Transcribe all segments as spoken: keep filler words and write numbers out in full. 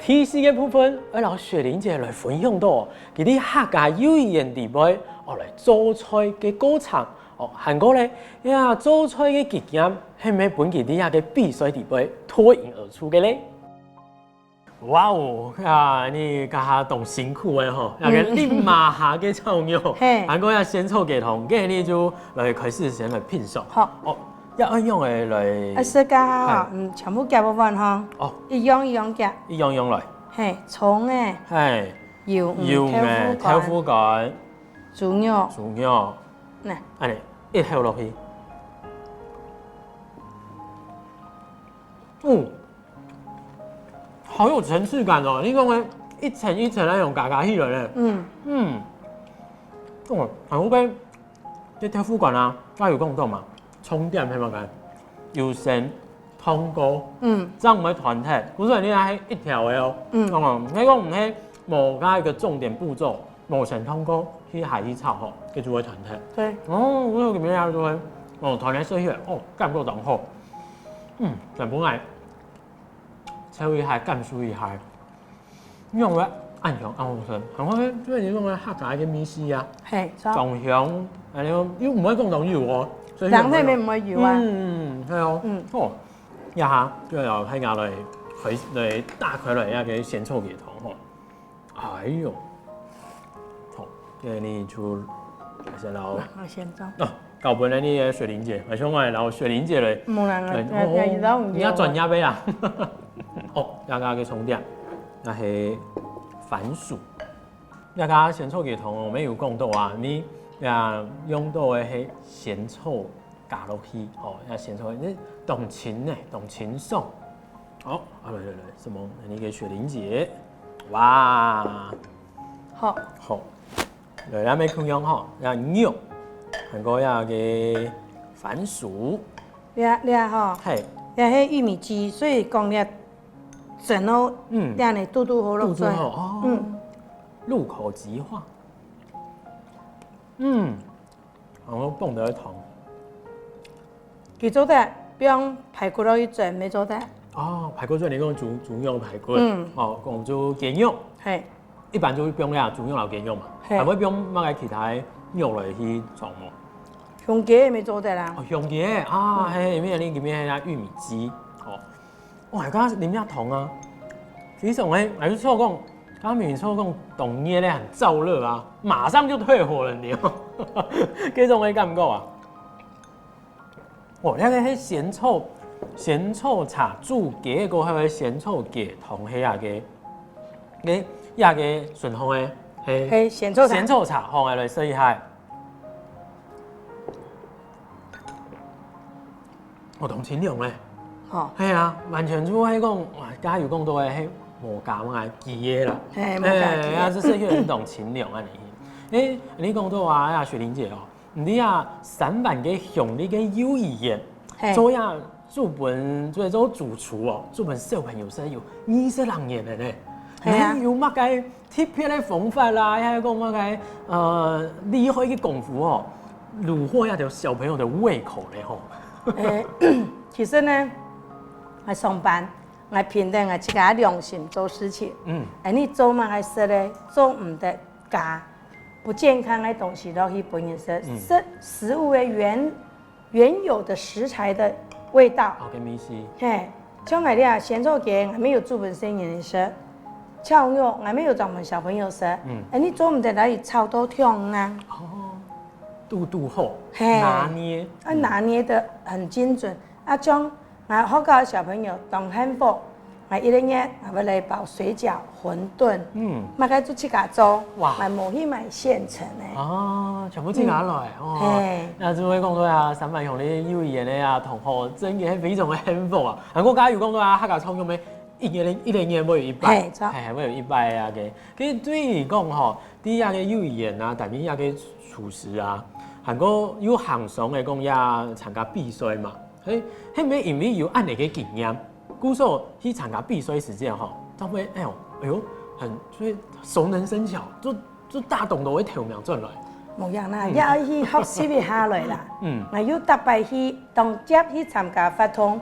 第四个部分，愛摎雪玲姐來分享到，佢在客家幼兒園裡背，哦，來做菜个過程，哦，還過咧，這做菜个經驗，係毋係分佢在這个比賽裡背脫穎而出个咧？哇哦，啊，你這下當辛苦个吼，這个立馬下个炒肉，嘿。還過這仙草雞湯，今日就來開始先來品嚐。好。哦，這愛仰仔來？啊，係个哈，嘿。嗯，全部夾一碗哈。哦。一樣一樣夾。一樣樣來。嘿，蔥仔。嘿。 魷魚、魷魚、豆腐乾、豆腐乾、豬肉。豬肉，來。恁呢，一口落去。嗯，好有層次感哦！你講个一層一層那種夾夾起來咧。嗯。嗯。哦，還有个，這豆腐乾啊，該有講到嘛，重點係麼个？有先 燙過，嗯。恁樣毋會斷忒。故所你係一條个哦。嗯。哦，該講毋係無加一个重點步驟，無先燙過，去下去炒吼，佢就會斷忒。對。哦，𠊎有个朋友就會，哦，斷忒水去，哦，感覺當好。嗯，全部來，切一下，感受一下。 你用个恁香恁好食，還有呢，這你用个客家个米絲啊，嘿，著。當香，哎喲，又毋會講當油哦，所以人體面毋會油啊。嗯，係哦，嗯。哦，這下就愛大家來開，來打開來那个仙草雞湯吼。哎喲，好，這你就先摎，我先裝。哦， 交分你个雪玲姐，𠊎想愛摎雪玲姐來。無啦，來，哦，你較專業个啊。哦，這个个重點，該係番薯。這个仙草雞湯哦，𠊎有講到啊，你啊用到个係仙草加落去，哦，這仙草，你當清呢，當清爽。好，啊來來來，承蒙你个雪玲姐，哇，好。好。 來，咱愛共樣吼，這肉，還過這个番薯。這，這吼，嘿。這係玉米雞，所以講這整哦，嗯。這呢，堵堵好落嘴。堵堵好，哦。嗯。入口即化。嗯，然後放得糖。 佢做得放排骨落去蒸，乜做得。哦，排骨蒸，你講豬，豬肉排骨。嗯。哦，講豬雞肉。嘿。一般就會放這豬肉摎雞肉嘛，嘿。還會放麼个其他肉來去裝無？香雞乜做得啦。哦，香雞啊，嗯。嘿，裡面，裡面還有玉米雞，哦。哇，剛剛裡面糖啊，其實我還，還不錯講，剛剛明明說講當熱咧，很燥熱啊，馬上就退火了，你知道嗎？這種的感覺啊。 哦，該个係仙草，仙草茶煮雞个，還係仙草雞湯係啊个，个，啊个順風个，係，係仙草茶。仙草茶，好，來試一下。哦，當清涼咧。吼。係啊，完全就係講，哇，加油講到个，係無加麼个雞个啦。係，無加雞个。係啊，這係有一種清涼啊，你。誒，你講到啊，啊，雪玲姐哦， 你知啊，三灣个鄉立个幼兒園，嘿。做呀，煮分，做，做主廚哦，煮分小朋友食有二十零年了呢。嘿啊。你有麼个特別的方法啦，還有講麼个，呃，厲害个功夫哦，擄獲這條小朋友的胃口咧吼？誒，其實呢，𠊎上班，𠊎憑等𠊎自家良心做事情。嗯。哎，你做麼个食咧，做毋得加不健康个東西落去分人食，嗯。食食物个原，原有的食材的味道。哦，个味緒。嘿，像𠊎這仙草雞，𠊎乜有煮分細人食；炒肉，𠊎乜有裝分小朋友食。嗯。哎，你做毋得來炒到忒硬啊。哦，堵堵好，嘿，拿捏。要拿捏得很精準。 啊，像𠊎學校个小朋友當幸福，𠊎一個月𠊎會來包水餃、餛飩，嗯。麼个就自家做，哇。𠊎無去買現成个。哦，全部自家來，嗯。哦。嘿。該就會講到啊，三灣鄉立幼兒園个啊，同學真个係非常个幸福啊。還過剛剛有講到啊，客家創業一年，一個月會有一擺，嘿，著。嘿，會有一擺啊，个。其實對於講吼，在這个幼兒園啊，擔任這个廚師啊，還過有行商个講也參加比賽嘛。 嘿，係毋係因為有恁樣个經驗，故所去參加比賽時節吼，就會，哎喲，哎喲，很，所以熟能生巧，就，就打當多个頭名轉來。無影啦，嗯。也愛去學習一下來啦。嗯。𠊎有逐擺去，當輒去參加活動，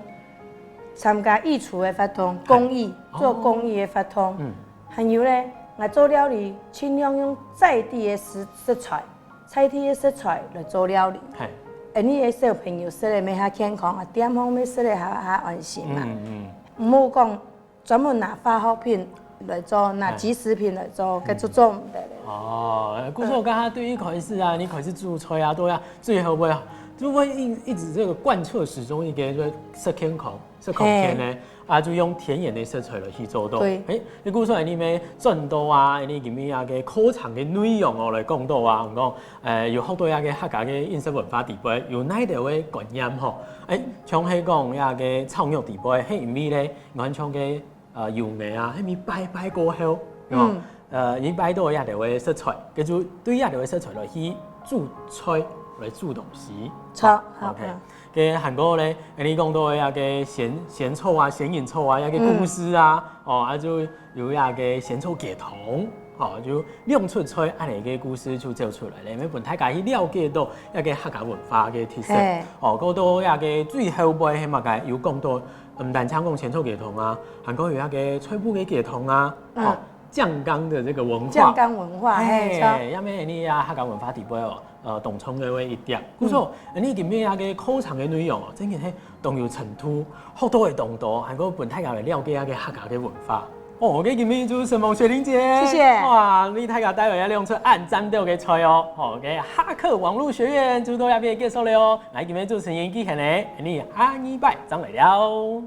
參加義廚个活動，公益，哦做公益个活動。嗯還有咧，𠊎做料理盡量用在地个食食材，在地个食材來做料理。嘿，恁呢个小朋友食了乜較健康啊，店方乜食了較較安心嘛。嗯嗯，毋好講專門拿化學品來做，拿即食品來做，該就做毋得了。哦，故所剛剛對一開始啊，你開始煮菜啊，對啊，最後尾啊，就會一一直這個貫徹始終一個就是食健康、食康健呢，啊，就用天然个食材來去做到。對誒，你故所你乜轉到啊，你今日啊个課程个內容哦來講到啊，講，誒，有學到啊个客家个飲食文化底背，有哪兜个觀念吼？誒，像係講啊个炒肉底背，係因為咧，你看像个 呃，有名啊，係你拜拜過後，嗯，呃，你拜到這兜个食材，佢就對這兜个食材來去煮菜，來煮東西。著，好， OK，該還過咧，你講到个仙仙草啊、仙人草啊，這个故事啊，哦，啊就有這个仙草雞湯，哦，就兩出菜恁呢个故事就走出來咧，因為分大家去了解到這个客家文化个特色。哦，過到這个最後尾係麼个有講到，毋單淨講仙草雞湯啊，還過有這个菜脯个雞湯啊，哦，醬缸个這个文化。醬缸文化，嘿，著。因為你啊客家文化底背哦，呃，當重要个一點。故所，你今日啊个課程个內容哦，真个係當有程度，學到个當多，還過分大家來了解啊个客家个文化。哦，OK，今日就承蒙雪玲姐，謝謝哇，為大家帶來一兩出恁讚个菜哦。好，OK，哈客網路學院就到這片結束了哦。來，今日主持人紀賢呢，你下禮拜正來尞。